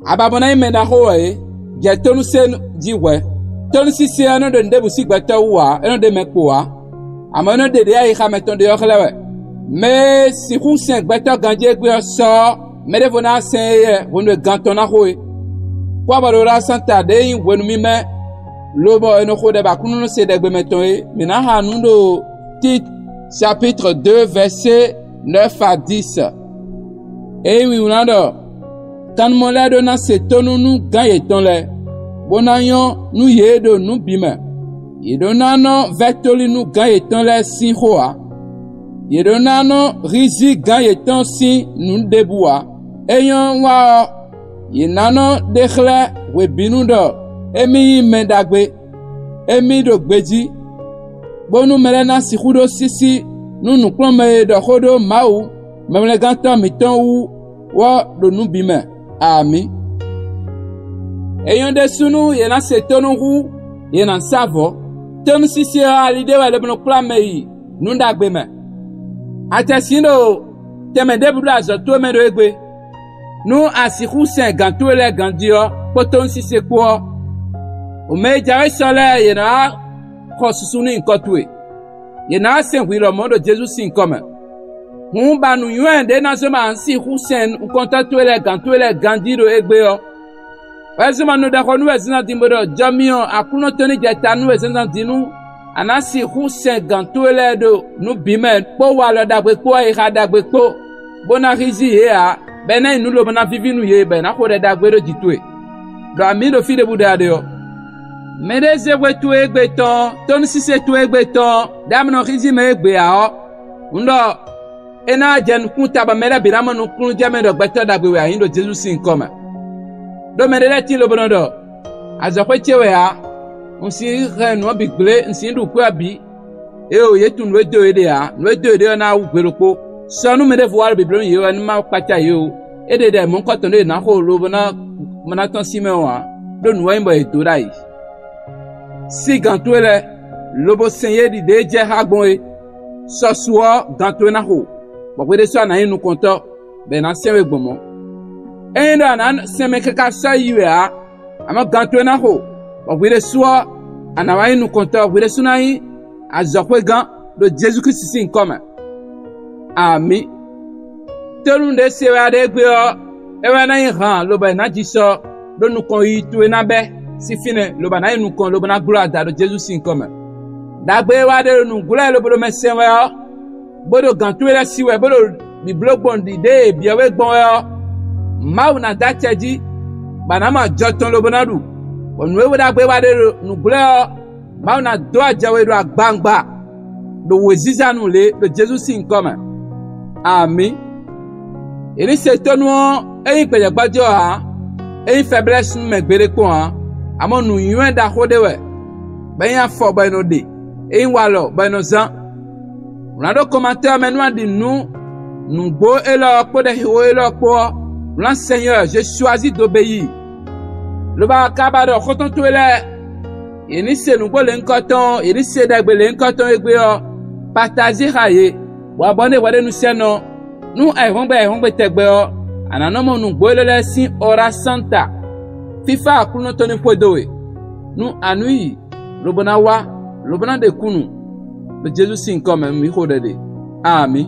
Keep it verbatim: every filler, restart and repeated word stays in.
Ababɔ ná nyí mɛ ɖaxó wɛ é, jɛ tónú se jí hwɛ̌. Tónúsísé ɔ́ nɔ ɖo nǔɖébǔ sí gbɛtɔ́ wú ǎ; é nɔ ɖe mɛ kpo ǎ; amɔ̌ é nɔ ɖe ɖě ayixa mɛtɔn ɖe ɔ́ xlɛ́ wɛ. Mɛ e sixú sɛn gbɛtɔ́ ganjí égbé ɔ́ sɔ ɔ́, mɛ ɖěvo ná sɛn éyɛ́ hwenu e gan tɔn ná xo é. Kpɔ́ bɔ ɖo Lasanta ɖě nyí hwenu mímɛ́, lobɔ è nɔ xo ɖɛ bɔ Aklúnɔ nɔ se ɖɛgbɛ mɛtɔn é, mǐ ná xa nǔ ɖo Títi sapítre deux vɛ̌sé nɛ́f a dix. É nyí wǐwlán ɖɔ kannumɔ lɛ́ɛ ɖó ná se tónú nú gǎn yětɔn lɛ́ɛ, bó ná nyɔ́ nú yě ɖo nǔ bǐ mɛ. Yě ɖó ná nɔ vɛ́ tóli nú gǎn yětɔn lɛ́ɛ sín xó ǎ; yě ɖó ná nɔ hízí gǎn yětɔn sín nǔ ɖěbǔ ǎ. É nyɔ́ wa ɔ́, yě ná nɔ ɖe xlɛ́ hwebǐnu ɖɔ émí nyí mɛ ɖagbe; émí ɖo gbejí, bónú mɛ lɛ́ɛ ná sixú ɖó sísí nú nǔkplɔ́nmɛ e ɖɔ xó ɖó Mawu Mɛhwlɛ́ngántɔ́ mǐtɔn wú ɔ́ ɖo nǔ bǐ mɛ. Amǐ. É nyɔ́ ɖésúnú yě ná se tónú hú yě ná sá vɔ̌. Tónúsísé ɔ́, ali ɖé wɛ lobo nɔ kplá mɛ yi nǔ ɖagbe mɛ. A jɛ sǐn ɖo tɛnmɛ ɖěbǔ ɖo azɔ̌ towe mɛ ɖo égbé. Nú a sixú sɛn gǎn towe lɛ́ɛ ganjí ɔ́, kpó tónúsísé kpó ɔ́, mɛ e jǎwe sɔ lɛ́ɛ yě ná wá xɔ susu nú nyǐkɔ towe; yě ná wá sɛn hwi lɔmɔ̌ ɖo Jezu sín nyǐkɔ mɛ. Hǔn ba nǔnywɛ́ ɖě ná zɔ́n bɔ a nǎ sixú sɛn nukɔntɔ́ towe lɛ́ɛ gǎn towe lɛ́ɛ ganjí ɖo égbé ɔ́, wɛ zɔ́n bɔ un ɖɔ ɖɔ xó nú wɛ zǎnzǎn din bó ɖɔ: Jɔ mì ɔ́, Aklúnɔ tɔn ní jɛ ta nú wɛ zǎnzǎn din nú a nǎ sixú sɛn gǎn towe lɛ́ɛ ɖo nǔ bǐ mɛ, kpó walɔ ɖagbe kpó ayixa ɖagbe kpó, bó ná hízí yě ǎ, bɔ é ná nyí nǔ lobo ná víví nú yě, bɔ è nǎ xo ɖɛ ɖagbe ɖó jǐ towe. Ɖɔ amǐ ɖo fí ɖěbǔ ɖe a ɖe ɔ́. Mɛɖée zé hwé towe égbé tɔn ɔ́, tónúsísé towe égbé tɔn ɔ́, ɖě a ma nɔ hízí mɛ égbé ǎ ɔ́, un ɖɔ é ná wá jɛ nukún ta bɔ mɛ lɛ́ɛ bǐ ná mɔ nukúnnú jɛ mɛ ɖɔ gbɛtɔ́ ɖagbe wɛ a nyǐ ɖo Jezu sín nyǐkɔ mɛ. Ɖó mɛɖé lɛ́ɛ tíin lobo nɔ ɖɔ: Azɔ̌xwé ce wɛ ǎ; un sixú hɛn nǔ ɔ́ bǐ gblé; un sixú ɖu xwé ɔ́ bǐ. Éeǒ, yě tunwun nǔ e dó yě ɖe ǎ; nǔ e dó yě ɖe ɔ́ ná wú gbe ɖokpó. Sɔ nú mɛ ɖěvo wá ɖo bǐbló nú yě wɛ, nú má kpácá yě ó; é ɖe ɖɛ mɔ̌hunkɔtɔn ɖé yě ná xo lobo ná ma ná tɔ́n sín mɛ ɔ́ ǎ, ɖó nǔ wɛ nyí bɔ yě dó ɖ'ayǐ. Sí gǎn towe lɛ́ɛ, lobo sɛn yě ɖi ɖě e jɛ xá gbɔn é. Sɔ su ɔ́, gǎn towe ná xo, bɔ hwe ɖésú a nǎ nyí nukɔntɔ́, bɔ è nǎ sɛn we gbɔn mɔ̌. Ényí ɖɔ a nǎ sɛn mɛ káká sɔ́ yi wɛ ǎ, amɔ̌ gǎn towe ná xo, bɔ hwi ɖésú ɔ́, a nǎ wá nyí nukɔntɔ́; hwi ɖésú ná nyí azɔ̌xwégán ɖo Jezu Klísu sín nyǐkɔ mɛ. Amǐ. Tónú ɖé se wɛ a ɖe égbé ɔ́, é wɛ ná nyí han lobɔ è nǎ ji sɔ ɖó nukɔn yiyi towe ná bɛ́ sín fínɛ́, lobɔ a nǎ yi nukɔn lobo ná glɔ́ ada ɖo Jezu sín nyǐkɔ mɛ. Ɖagbe e wa ɖe ɖo nǔglɔ́ e lobo ɖo mɛ sɛn wɛ ɔ́, bó ɖo gǎn towe lɛ́ɛ sí wɛ, bó ɖo bǐbló gbɔn ɖiɖée e è byɔ́ we gbɔn wɛ ɔ́, Mawu ná dó acɛ jí, bɔ a nǎ mɔ ajɔ tɔn lobo ná ɖu, bɔ nǔ e ɖagbe e wa ɖe ɖo nǔglɔ́ ɔ́, Mawu ná dó ajɔ we ɖo agbawungba ɖo wěziza nu lě ɖo Jezu sín nyǐkɔ mɛ. Amǐ. È nǐ se tónú ɔ́, é nyí gbɛjɛgbɔ́jɛ́ ɔ́ ǎ; é nyí fɛblɛ́si nú mɛ gbeɖé kpɔ́n ǎ; amɔ̌ nǔnywɛ́ ɖaxó ɖé wɛ, bɔ é nyí afɔ bɔ è nɔ ɖe; é nyí walɔ bɔ è nɔ zán. Wlǎn ɖó kɔnmatɔ́ ɔ́ mɛ nú a ɖi nǔ nǔgbó élɔ́ ɔ́ kpó ɖɛxixo élɔ́ kpó ɔ́, wlǎn Sɛnyɔ́ɔ, je suazí do be yi. Lobo a ka ba ɖɔ xɔ́ntɔn towe lɛ́ɛ, yě ní se nǔgbó lěhunkɔtɔn ɔ́, yě ní se ɖagbe lěhunkɔtɔn e gbé ɔ́, kpatají xa yě, bɔ a bɔ nú hwɛɖénúsɛ́nɔ, nú ayǐhɔ́ngbe ayǐhɔ́ngbe tɛgbɛ ɔ́, a nǎ nɔ mɔ nǔgbó élɔ́ lɛ́ɛ sín ɔ́ ɖo asán ta. Fífá Aklúnɔ tɔn ní xwedó we, nú a nǔ yi, lobo ná wá, lobo ná ɖe kúnnu, ɖo Jezu sín nyǐkɔ mɛ mǐ xo ɖɛ ɖe. Amǐ.